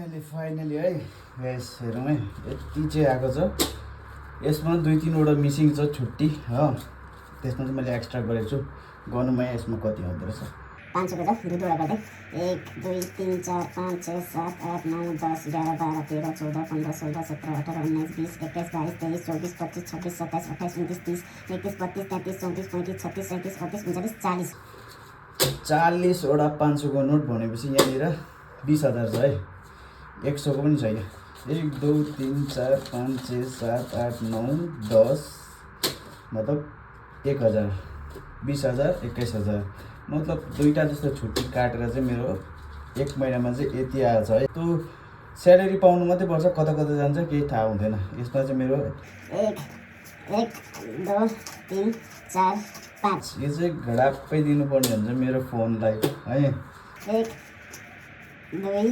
Finally है guys हेरौँ है यति चाहिँ आएको छ। यसमा 2-3 वटा मिसिङ छ छुट्टी हो, त्यसमा चाहिँ मैले एक्स्ट्रा गरेको छु। गर्नुमा यसमा कति आउँदो रहेछ 500 को छ दुईवटा गर्दै 1 2 3 4 5 6 7 8 9 10 11 12 13 14 15 16 17 18 19 20 21 22 23 24 25 26 27 28 29 30 31 32 33 34 35 36 37 38 39 40 वटा 500 को नोट भनेपछि यहाँनिर 20,000 छ है। 100 को पनि छ यहाँ। 1 2 3 4 5 6 7 8 9 10 मतलब 1000 20,000 21,000 मतलब दुईटा जस्तो छुट्टी काटेर चाहिँ मेरो 1 महिनामा चाहिँ यति आएछ है। त्यो स्यालेरी पाउनु मात्रै पर्छ, कता कता जान्छ केही थाहा हुँदैन। यसमा चाहिँ मेरो 1 2 3 4 5 यो चाहिँ घडाप्पै दिनुपर्ने हुन्छ मेरो फोनलाई है। 1 2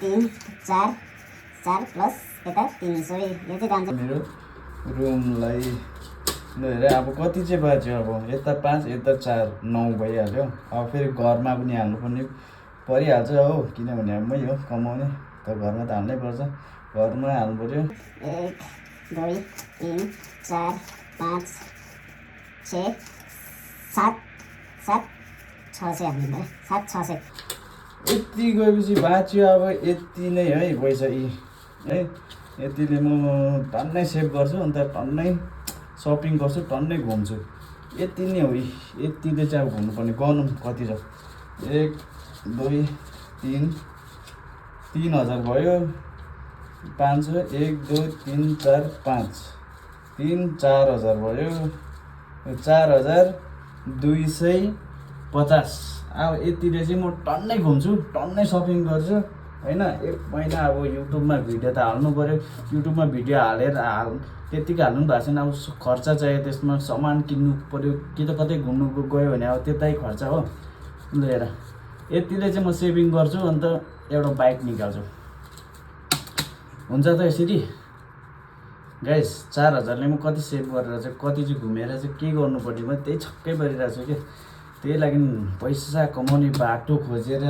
3 4 4 प्लस यता 300 यो चाहिँ जान्छ मेरो रुमलाई। ल हेर अब कति चाहिँ बाँच्यो, अब यता 5 यता 4 9 भइहाल्यो। अब फेरि घरमा पनि हाल्नुपर्ने परिहाल्छ हो, किनभने अब मै हो कमाउने, त घरमा त हाल्नै पर्छ। घरमा हाल्नु पर्यो। 1 2 3 4 5 6 7 7 600 हाल्नु भयो। 7 600 यति गएपछि बाँच्यो अब यति नै है पैसा यी है। यतिले म टन्नै सेभ गर्छु, अन्त टन्नै सपिङ गर्छु, टन्नै घुम्छु। यति नै हो। यतिले चाहिँ अब घुम्नुपर्ने गर्नु कति छ 1 2 3 3,000 भयो। 500 1 2 3 4 5 3 4,000 भयो। 4,250। अब यतिले चाहिँ म टन्नै घुम्छु, टन्नै सपिङ गर्छु होइन। 1 महिना अब युट्युबमा भिडियो त हाल्नु पऱ्यो। युट्युबमा भिडियो हालेर त्यतिकै हाल्नु पनि भएको छैन। अब खर्च चाहियो, त्यसमा सामान किन्नु पऱ्यो, कि त कतै घुम्नु गयो भने अब त्यतै खर्च हो। लिएर यतिले चाहिँ म सेभिङ गर्छु, अन्त एउटा बाइक निकाल्छु। हुन्छ त यसरी गाइस। 4,000ले म कति सेभ गरेर चाहिँ कति चाहिँ घुमेर चाहिँ के गर्नुपर्ने म त्यही छक्कै परिरहेको छु कि। त्यही लागि पैसा कमाउने बाटो खोजेर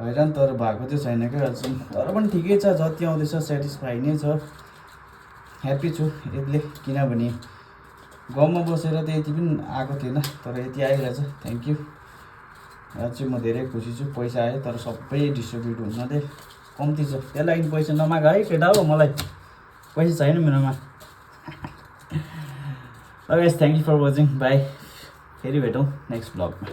हैरान तर भएको चाहिँ छैन क्या अझै। तर पनि ठिकै छ, जति आउँदैछ सेटिस्फाई नै छ, ह्याप्पी छु यसले। किनभने गाउँमा बसेर त यति पनि आएको थिएन, तर यति आइरहेछ। Thank you. अझै म धेरै खुसी छु। पैसा आयो तर सबै डिस्ट्रिब्युट हुन दे, कम्ती छ। त्यही लागि पैसा नमाग है केटा हो, मलाई पैसा छैन मेरोमा। Guys thank you for watching, bye. फेरि भेटौँ नेक्स्ट ब्लगमा।